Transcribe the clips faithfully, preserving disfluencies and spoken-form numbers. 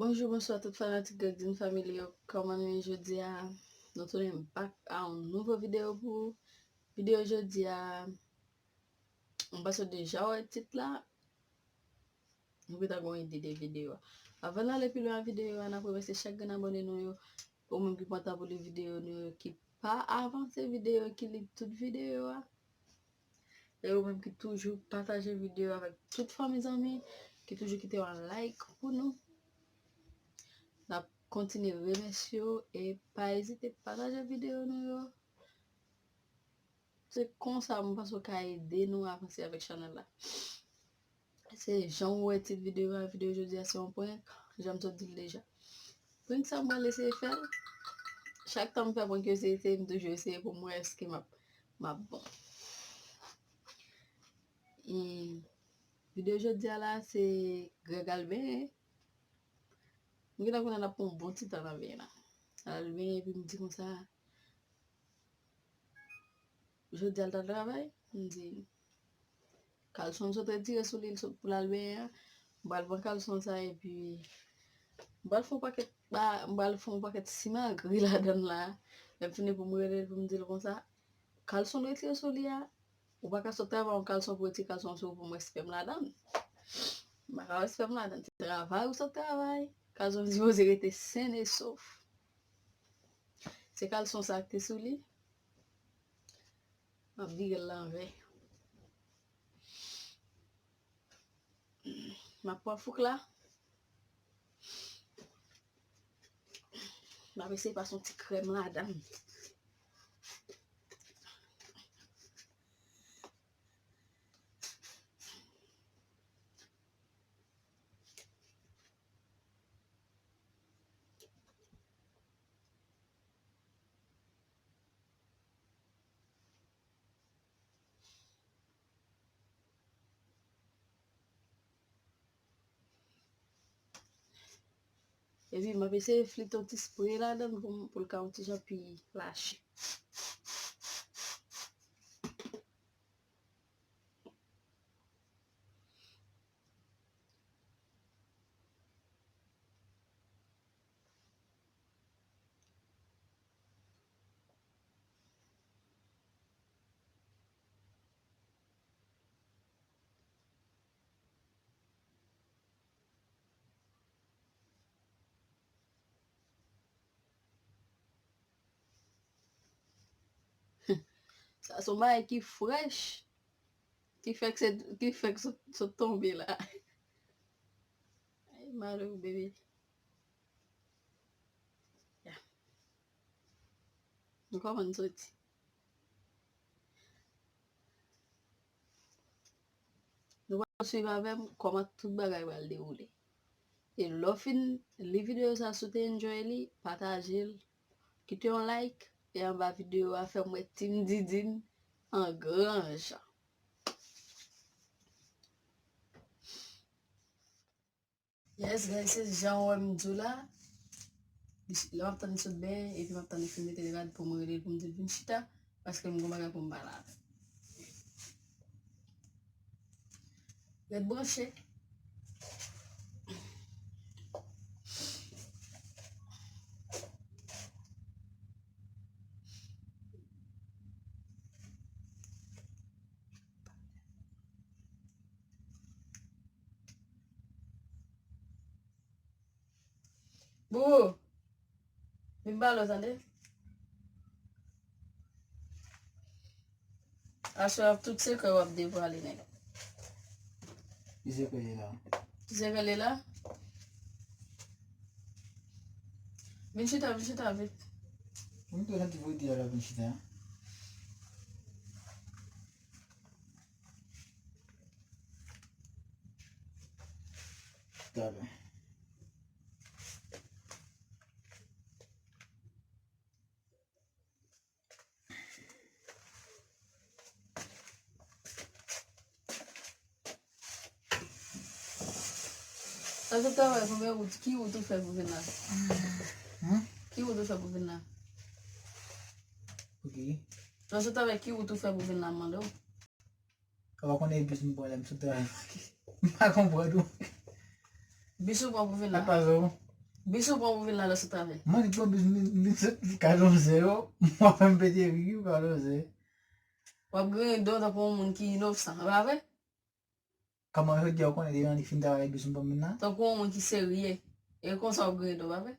Bonjou, bonswa tout fanatik Gregdin Family yo. Kòman nou ye jodi a? Nou tounen back a yon nouvo videyo pou ou. Videyo jodi a, m panse w deja wè tit la. Nou gentan gen yon ide de videyo a. Avan n ale pi lwen ak videyo a, n ap remèsye chak grenn abòne nou yo. Ou menm ki pran tan pou li videyo nou yo, ki pa avanse videyo, ki li tout videyo a. E ou menm ki toujou pataje videyo avèk tout fanmi zanmi, ki toujou kite yon like pou nou. N ap kontinye remèsye w e pa ezite pataje videyo nou yo. Se konsa m panse w ka ede nou avanse avèk chanèl la. Se jan w wè tit videyo a, videyo jodi a se yon prank, jan m sot di l deja. Prank sa m pral eseye fè l. Chak tan m fè prank yo, se eseye, m toujou eseye pou m wè èske m ap, m ap bon. E videyo jodi a la, se Greg al benyen. M gentan konnen n ap pran yon bon ti tan nan benyen la. Al benyen, epi m di konsa, jodi a l t al travay, m di, kalson l sot retire sou li, l sot pou l al benyen an. M pral pran kalson sa, epi m pral fè yon pakèt, ba, m pral fè yon pakèt simagri ladan l la. Lè m fini pou m rele l, pou m di l konsa, kalson l retire sou li a, ou pa ka sot travay yon kalson pou retire kalson sou ou pou m wè spèm ladan l. M pa ka wè spèm ladan l. Se travay ou sot travay. Kalson sipoze rete sen e sof. Se kalson sa k te sou li. M ap vire l lanvè. M ap pran fouk la. M ap eseye pase yon ti krèm ladan l. Epi m ap eseye flit yon ti spre ladan l pou, pou l ka yon ti jan pi lache. Sa se yon bagay ki frèch, ki fèk se, ki fèk sot, sot tonbe la. Ay, malere, bebe. Ya. Nou kòman n soti? Nou pral swiv avè m kòman tout bagay pral dewoule. E lè w fin li videyo sa, si w te enjoy li, pataje l, kite yon like, e anba videyo a fè m wè Team Didine an gran jan. Yes, guys, se jan w wè m di w la. Lè m ap tann li sot benyen, epi m ap tann li fin mete rad pou m rele l pou m di l vin chita, paske m gon bagay pou m pale avè l. Ret branche. Boo! Vin pale w tande. Aswè a tout sekrè w ap devwale, nèg. Ki sekrè ye la? Ki sekrè ye la? Vin chita, vin chita vit. Mwen tou nan ti vodi a la vin chita. Talè. Sa se travay konbyen wout, ki wout ou fè pou vin la? Hmm? Ki wout ou fè pou vin la? Ok. Sa se travay ki wout ou fè pou vin la, m mande w? Ou pa konnen bis m pran lè m sot travay. M pa konprann ou. Bis ou pran pou vin la? Apa zo? Bis ou pran pou vin la lè w sot travay. Mannik pran bis li, li sot kalonze yo. Mwen fè m pete ri, kalonze. W ap griyen do tankou yon moun ki inosan, e pa vre? Kòman jodi a ou konnen depi Mannik fin travay bis m pran vin la? Tankou yon moun ki serye. E konsa w ap griyen do, pa vre?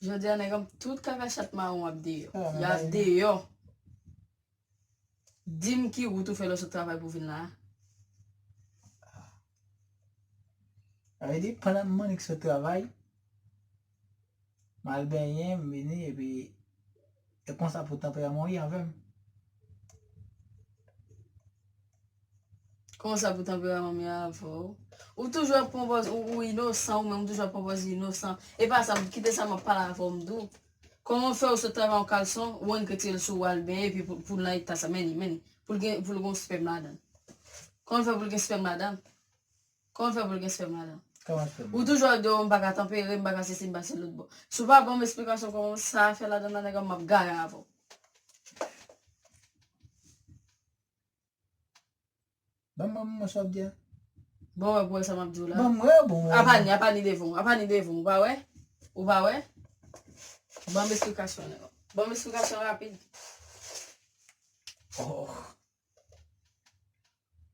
Jodi a nèg an tout kaka chat mawon ap deyò. Y ap deyò. Di m ki wout ou fè lè w sot travay pou vin la a? Sa vle di, pandan Mannik sot travay, m al benyen, m vini, epi e konsa pou tanperaman w ye avè m. Konsa pou tanperaman m ye avè w? Ou toujou ap pran pòz, ou, ou inosan, ou menm ou toujou ap pran pòz inosan. E pa sa, kite sa m ap pale avè w, m di w. Kòman fè ou sot travay yon kalson, ou annik retire l sou ou al benyen, epi pou, pou l nan eta sa, men li, men li. Pou l gen, pou l gen yon spèm ladan l. Kòman fè pou l gen spèm ladan l? Kòman fè pou l gen spèm ladan l? Kòman spèm ladan l? Ou toujou ap di, "Oh, m pa ka tanpere, m pa ka sesi, m pa se lòt bò." Si w pa ban m esplikasyon kòman sa fè ladan l la, nèg an, m ap gare avè w. Ban m, ban m wè sa w ap di a. Bon, wè, pou wè sa m ap di w la. Ban m wè, bon. Apa ni, apa ni devan w, apa ni devan w, ou pa wè? Ou pa wè? Ban m esplikasyon, nèg. Ban m esplikasyon rapid. Oh.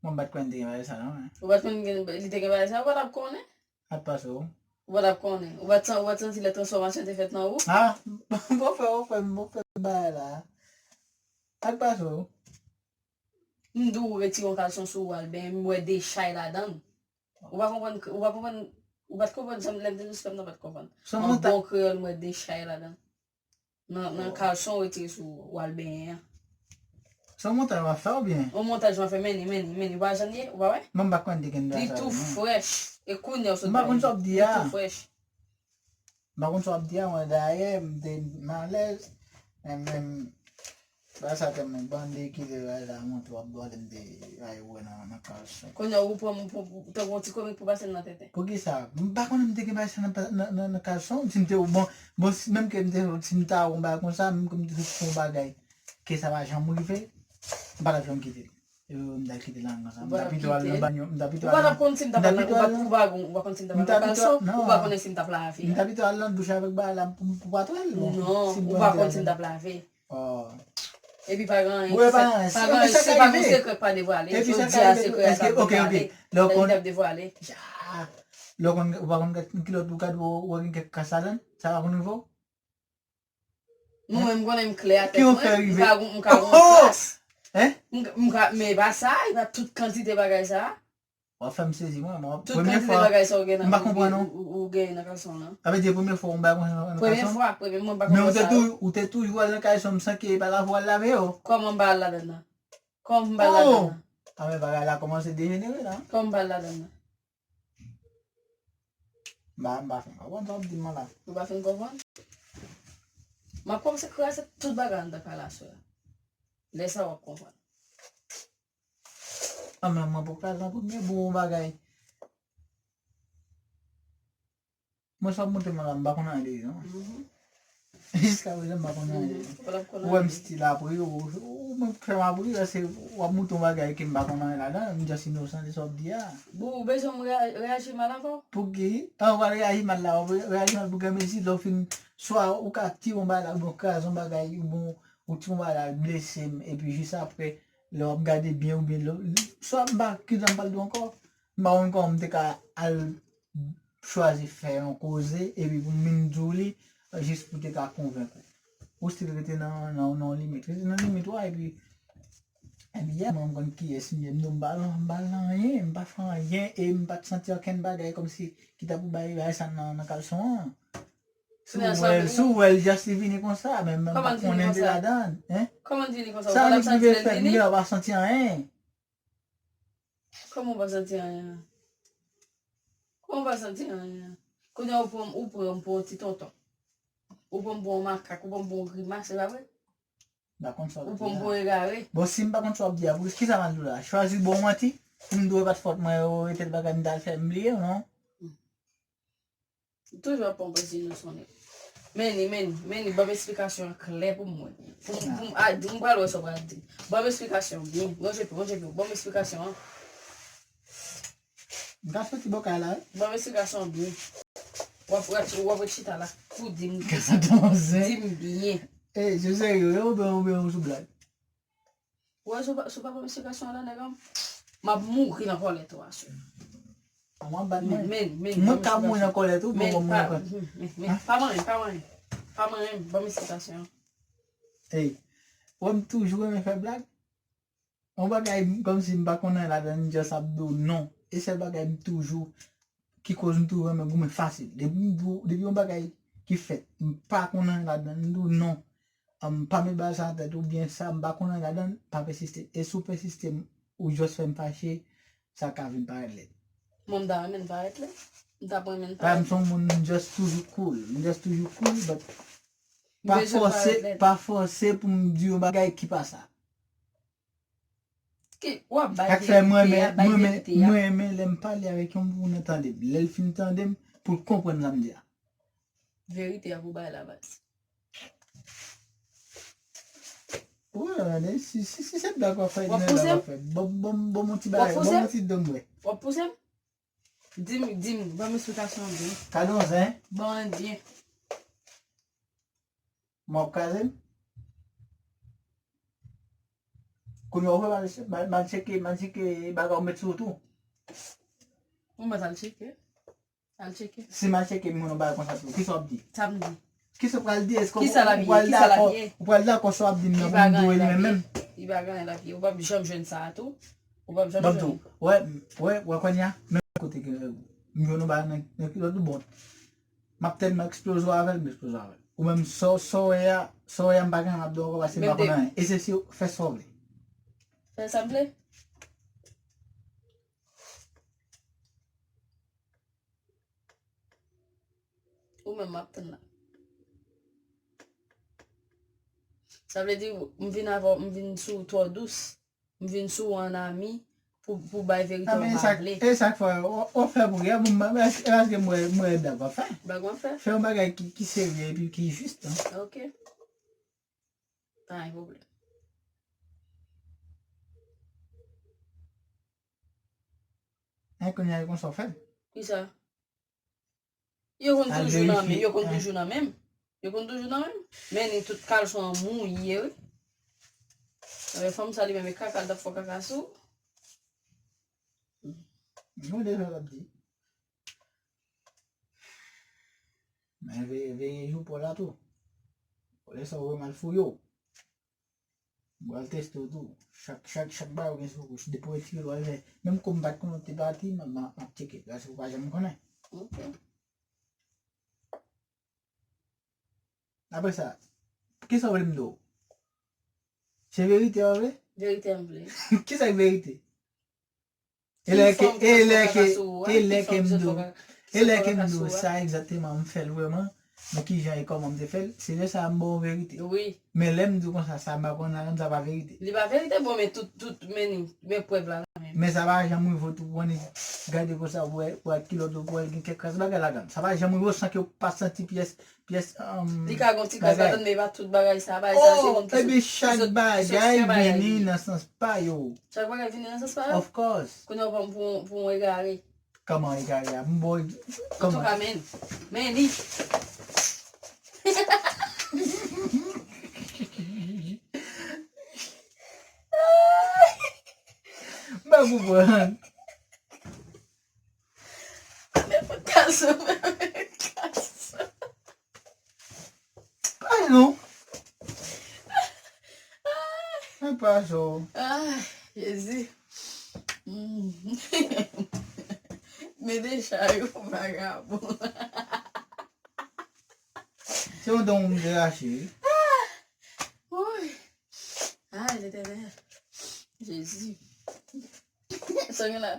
Mwen m pa t kwè m te gen bagay sa, non, men. Ou pa t konn gen, li te gen bagay sa, ou pa t ap konnen? Ak pase w. Ou pa t ap konnen. Ou pa t san-, ou pa t santi lè transfòmasyon te fèt nan ou? Ah, bon fè, bon fè, bon fè bagay la. Ak pase w. M di w retire yon kalson sou ou al benyen, m wè de chay ladan l. Ou pa konprann, ou pa konprann, ou pa t konprann sa m, lè m te sou spèm nan, pa t konprann. An bon kreyòl, m wè de chay ladan l. Nan, nan kalson ou retire sou ou al benyen an. Se yon montaj w ap fè oubyen? Yon montaj m ap fè, men li, men li, men li. Ou pa janm ye, ou pa wè? Mwen m pa konn te gen bagay sa yo, non. Li tou frèch. E kounye a w sot bay li. M pa konn sa w ap di a. Li tou frèch. M pa konn sa w ap di a, mwen dayè, m te malèz. Men, men, bagay sa tèlman bande ki lè bagay sa monte w ap bwale m te ay wè nan, nan kalson. Kounye a ou pran m pou, pou, tankou yon ti komik pou pase m nan tenten. Poukisa? M pa konnen m te gen bagay sa nan, nan, nan, nan kalson. Si m te, bon, bon, si, menm ke m te, si m ta wè yon bagay konsa, menm ke m te fè yon bagay ke sa pa janm rive, m pa t ap janm kite l. Yo, m ta kite l nan konsa. M ta pito al nan banyo, m ta pito al nan, m ta pito al nan, ou pa konn si m ta pral nan, ou pa konn si m ta pral nan kalson, ou pa konnen si m t ap lave. M ta pito al nan douch avèk bagay la pou, pou pa twal, bon. Non, ou pa konn si m t ap lave. Oh. Epi pa gen anyen ki fèt, pa gen anyen, se pa yon sekrè k pa devwale. Jodi a sekrè a t ap devwale. Lè w konn, lè w konn, ou pa konn kilòt ou gade, ou wè gen kèk kas ladan l, sa pa konn rive w? Mwen menm, m konnen m klè a tèt mwen, m ka gon, m ka gon klas. M, m ka, men e pa sa, e pa tout kantite bagay sa. W ap fè m sezi, mwen, mwen, premye fwa, m pa konprann ou. Ou, ou genyen nan kalson w lan. Sa vle di premye fwa w bay konsa nan, nan kalson? Premye fwa, premye, mwen pa konprann sa. Men ou te tou, ou te toujou al nan kalson m san ke e pa lave w al lave yo. Kòman m pa al ladan nan? Kòman m pa al ladan nan? A men bagay la kòmanse dejenere la. Kòman m pa al ladan nan? M pa, m pa fin konprann sa w ap di m lan la. Ou pa fin konprann? M ap kòmanse kraze tout bagay anndan kay la aswè a. Lè sa w ap konprann. A men mwen poko al nan premye bon bagay. Mwen sa w ap montre m la, m pa konn anyen de li, non. Jiska prezan, m pa konn anyen de li. Ou wè m stil ap ri, ou, ou menm k fè m ap ri, paske w ap montre yon bagay ke m pa konn anyen ladan l, m just inosan de sa w ap di a. Bon, ou bezwen m reya-, reyaji mal avè w? Pouki? An, ou pral reyaji mal la, ou reyaji mal pou granmezi, lè w fin, swa ou ka tire yon bagay la, oubyen w kraze yon bagay, oubyen ou tire yon bagay la, blese m, epi jis apre, lè w ap gade byen, oubyen lè, swa m pa, kijan m pral di w ankò? M pa konn kòman m te ka al chwazi fè yon koze, epi pou m vin di w li, jis pou te ka konvenk ou. Ou still rete nan, nan, nan yon limit. Rete nan limit ou a, epi, epi yè, mwen, m konn kiyès m ye, m di w m pa, m pa nan anyen, m pa fè anyen, e m pa t santi okenn bagay kòmsi ki ta pou bay bagay sa nan, nan kalson an. Si w wè l, si w wè l, just li vini konsa, men m pa konnen de ladan l, en. Kòman l vini konsa? Sa annik rive fèt, m gen pa santi anyen. Kòman w pa santi anyen an? Kòman w pa santi anyen an? Kounye a ou pran, ou pran m pou yon ti tonton. Ou pran m pou yon makak, ou pran m pou yon grimas, se pa vre? M pa konn sa w ap di a. Ou pran m pou yon egare. Bon, si m pa konn sa w ap di a, pou kisa m al di w la? Chwazi ba w manti, pou m di w e pa t fòt mwen, yo, e tèl bagay m t al fè, m bliye w, non? Ou toujou ap pran pòz inosan nèt. Men li, men li, men li, ban m esplikasyon an klè pou m wè. Pou m, pou m, a, di m pral wè sa w pral di. Ban m esplikasyon byen. Ranje pye w, ranje pye w. Ban m esplikasyon an. M ka soti bò kay la, wi. Ban mesye gason byen. W ap ret, w ap ret chita la pou di m, Ka sa ton zen. Di m byen. Ey, se serye, wi, oubyen, oubyen ou sou blag? Wè, si w pa, si w pa ban mesye gason an la, nèg an, m ap mouri nan kòlèt ou aswè. An w ap bat mwen. Men, men, Mwen ka mouri nan kòlèt ou, bon, men, bon, pa, mwen nan kòlèt. men, men, pa manyen, pa manyen. Pa manyen, ban mesye gason an. Ey, wè m toujou renmen fè blag. Yon bagay kòmsi m pa konn anyen ladan, m just ap di w non. E sèl bagay m toujou, ki koz m toujou renmen goumen fasil. Depi m di w, depi yon bagay ki fèt, m pa konn anyen ladan, m di w non. M pa met bagay sa nan tèt oubyen sa, m pa konn anyen ladan, pa pèsiste. E si w pèsiste, ou just fè m fache, sa ka vin parèt lèd. Mwen, m ta renmen l parèt lèd. M ta renmen l Paske m parèt. se yon moun, m just toujou cool. M just toujou cool, but pa Bezwen fòse, parèt lèd. Pa fòse pou m di yon bagay ki pa sa. Ki, w ap bay Sa k fè mwen verite a, renmen, bay mwen renmen, verite a. Mwen renmen lè m pale avèk yon moun nan tande m. Lè l fin tande m, pou l konprann sa m di a. Verite a pou bay la baz. Ou wè, si, si, si se blag w ap fè, W ap se blag w pouse m? ap fè. Bon, bon, bon, mon ti W ap bagay, pouse bon, m? Mon ti dom wè. W ap pouse m? Di m, di m, ban m esplikasyon an byen. Kadonz, hein? Ban l byen. Mwen ap kraze m. Kounye a ou fè mal, mal, mal tcheke, mal tcheke bagay ou met sou ou tou. Ou mèt al tcheke. Al tcheke. Si mal tcheke m yon bagay konsa tou, kisa w ap di? Sa m di. Kisa w pral di? Èske Kisa l ap ou ye? pral Kisa l ap dakò? Ye? Ou pral dakò sa w ap di m Li nan pa pou m di w gen li anyen menm l menm? Ap ye. Li pa gen anyen l ap ye. Ou p ap janm jwenn sa a tou. Ou p ap janm Ban m jwenn. Tou. Wè, wè, wè, kounye a, menm kote ke m jwenn yon bagay nan, nan kilòt ou bon. M ap tèlman eksploze w avè l, m eksploze w avè l. Ou menm, sa w, sa w wè a, sa w wè a, m pa gen anyen m ap di w ankò paske m pa konn anyen. E se si w fè sa w vle. Fè sa m vle. Ou menm m ap tann la. Sa vle di, m vin avè w, m vin sou ou twò dous. M vin sou ou an ami pou, pou bay verite w pa vle. E sa k fè, w ap fè pou riyè, bon, mwen, èske mwen, mwen dakò fè? Blag w ap fè? Fè yon bagay ki, ki serye epi ki jis, non? Ok. Pa gen pwoblèm. An kounye a, e konsa w fè l. Kisa? Yo konn toujou nan men, yo konn toujou nan men m. Yo konn toujou nan men m. Men ni tout kalson an mouye, wi. Avè fanm sa li menm e kaka l t ap fè kaka sou. Nou deja l ap di. Men veye, veye jou pa w la tou. Lè sa w wè m al fouye w. M pral teste w tou. Chak, chak, chak bagay ou gen sou ou, depi w retire l, w al fè. Menm kòm m pa t konnen w te pati, m ap, m ap tcheke. Paske ou pa janm konnen. Ok. Apre sa, kisa w vle m di w? Se verite w vle? Verite m vle. Kisa k verite? E lè ke, e lè ke, e lè ke m di w, e lè ke m di w Sa sa egzakteman m fè l vrèman, men kijan e kòman m te fè l, se lè sa a m ba w verite. Wi. Men lè m di w konsa, sa m pa konn ladan, sa pa verite. Li pa verite, bon, men tout, tout, men ni, men prèv la nan men m. Men sa pa janm rive w tou, w annik gade konsa, w wè, w wè kilòt ou, w wè gen kèk kras bagay ladan. Sa pa janm rive w san ke w pa santi pyès, pyès, um, Li ka gon ti kras bagay. Ladan, men e pa tout bagay sa, bagay sa, se Oh, moun ki sou, epi ki chak sou, ki sou bagay fè bagay vini li. Nan sans pa yo. Chak bagay vini nan sans pa yo. Of course. Kounye a w pran m pou, pou yon egare. Kòman egare a? M ba w, Antouka, men, men li. M pa konprann. Men pou kalson, men kalson. Pa non. Men pa sa. Ay, Jezi. Mm. Men deja yo vagabon. Se yon don m te rache, wi. Woy. Ay, Letènèl. Jezi. Sa gen la?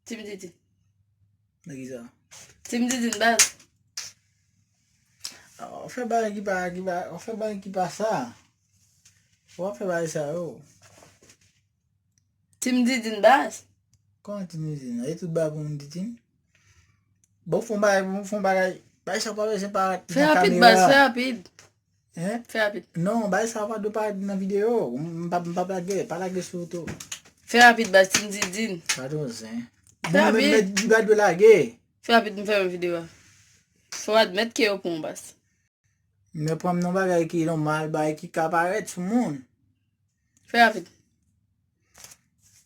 Timidity. Nan ki sa? Timidity baz. Ah, w fè bagay ki pa, ki pa, w fè bagay ki pa sa. W ap fè bagay sa yo. Timidity baz. Kòman timidity? E tout bagay pou moun titi. Bon, fè yon bagay, fè yon bagay. Bagay sa pa bezwen parèt nan kamera. Fè rapid baz, fè rapid. Hein? Fè rapid. Non, bagay sa pa dwe parèt nan videyo. M pa m pa lage, pa lage sou tou. Fè rapid, baz, Team Didine. Pa ton zen. Fè rapid. Li pa dwe lage. Fè rapid, m fèmen videyo a. Fò w admèt ke yo pran w, baz. Men pran m nan bagay ki nòmal, bagay ki ka parèt sou moun. Fè rapid.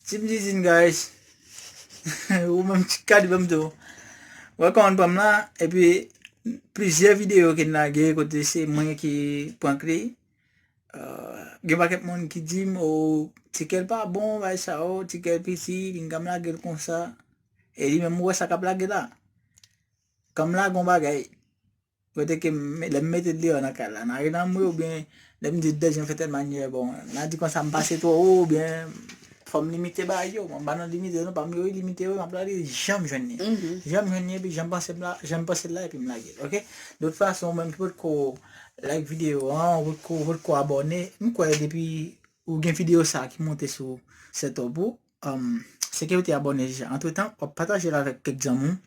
Team Didine, guys. Ou menm ti kad ban m tou. Wè kòman pran m la, epi plizyè videyo ke n lage kote se mwen ki prank li. Euh, gen pakèt moun ki di m, o, tikè l pa bon, bagay sa, o, tikè l piti, vin ka m lage l konsa. E li menm, ou wè sa k ap lage la. Kan m lage yon bagay, kote ke m- lè m mete l deyò nan kay la, n a renanm wi, oubyen lè m di dèz jan fè tèl manyè, bon, n a di konsa m pase twò wo, oubyen fò m limite bagay yo. Bon, m pa nan limite non, pa m yo limite yo, m ap lage jan m jwenn li. Jan m jwenn li, epi jan m panse m la, jan m panse l la, epi m lage l, oke? De tout fason, ou menm ki potko like videyo an, ou potko, ou potko abòne, m kwè depi ou gen videyo sa ki monte sou setup ou, um, se ke ou te abòne deja. Antretan, w ap pataje l avèk kèk zanmi w.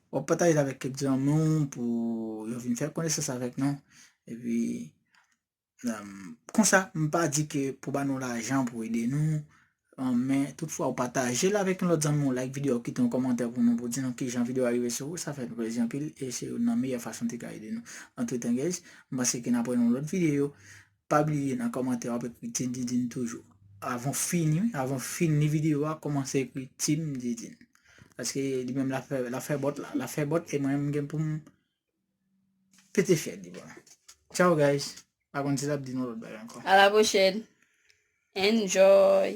W ap pataje l avèk kèk zanmi w pou yo vin fè konesans avèk nou. Epi, um, konsa, m pa di ke pou ba nou lajan pou ede nou, um, men toutfwa ou pataje l avèk yon lòt zanmi w, like videyo, kite yon kòmantè pou nou, pou di nou kijan videyo a rive sou ou, sa fè nou plezi anpil, e se youn nan meyè fason te ka ede nou. Antretan, guys, m panse ke n ap wè nan lòt videyo. Pa bliye nan kòmantè w ap ekri Team Didine toujou. Avan w fini, avan w fini videyo a, kòmanse ekri Team Didine. Paske li menm l ap fè, l ap fè bòt la. L ap fè bòt e mwen menm m gen pou m pete fyèl li bon. Ciao guys. Pa konn si l ap di nou lòt bagay ankò. À la prochaine. Enjoy.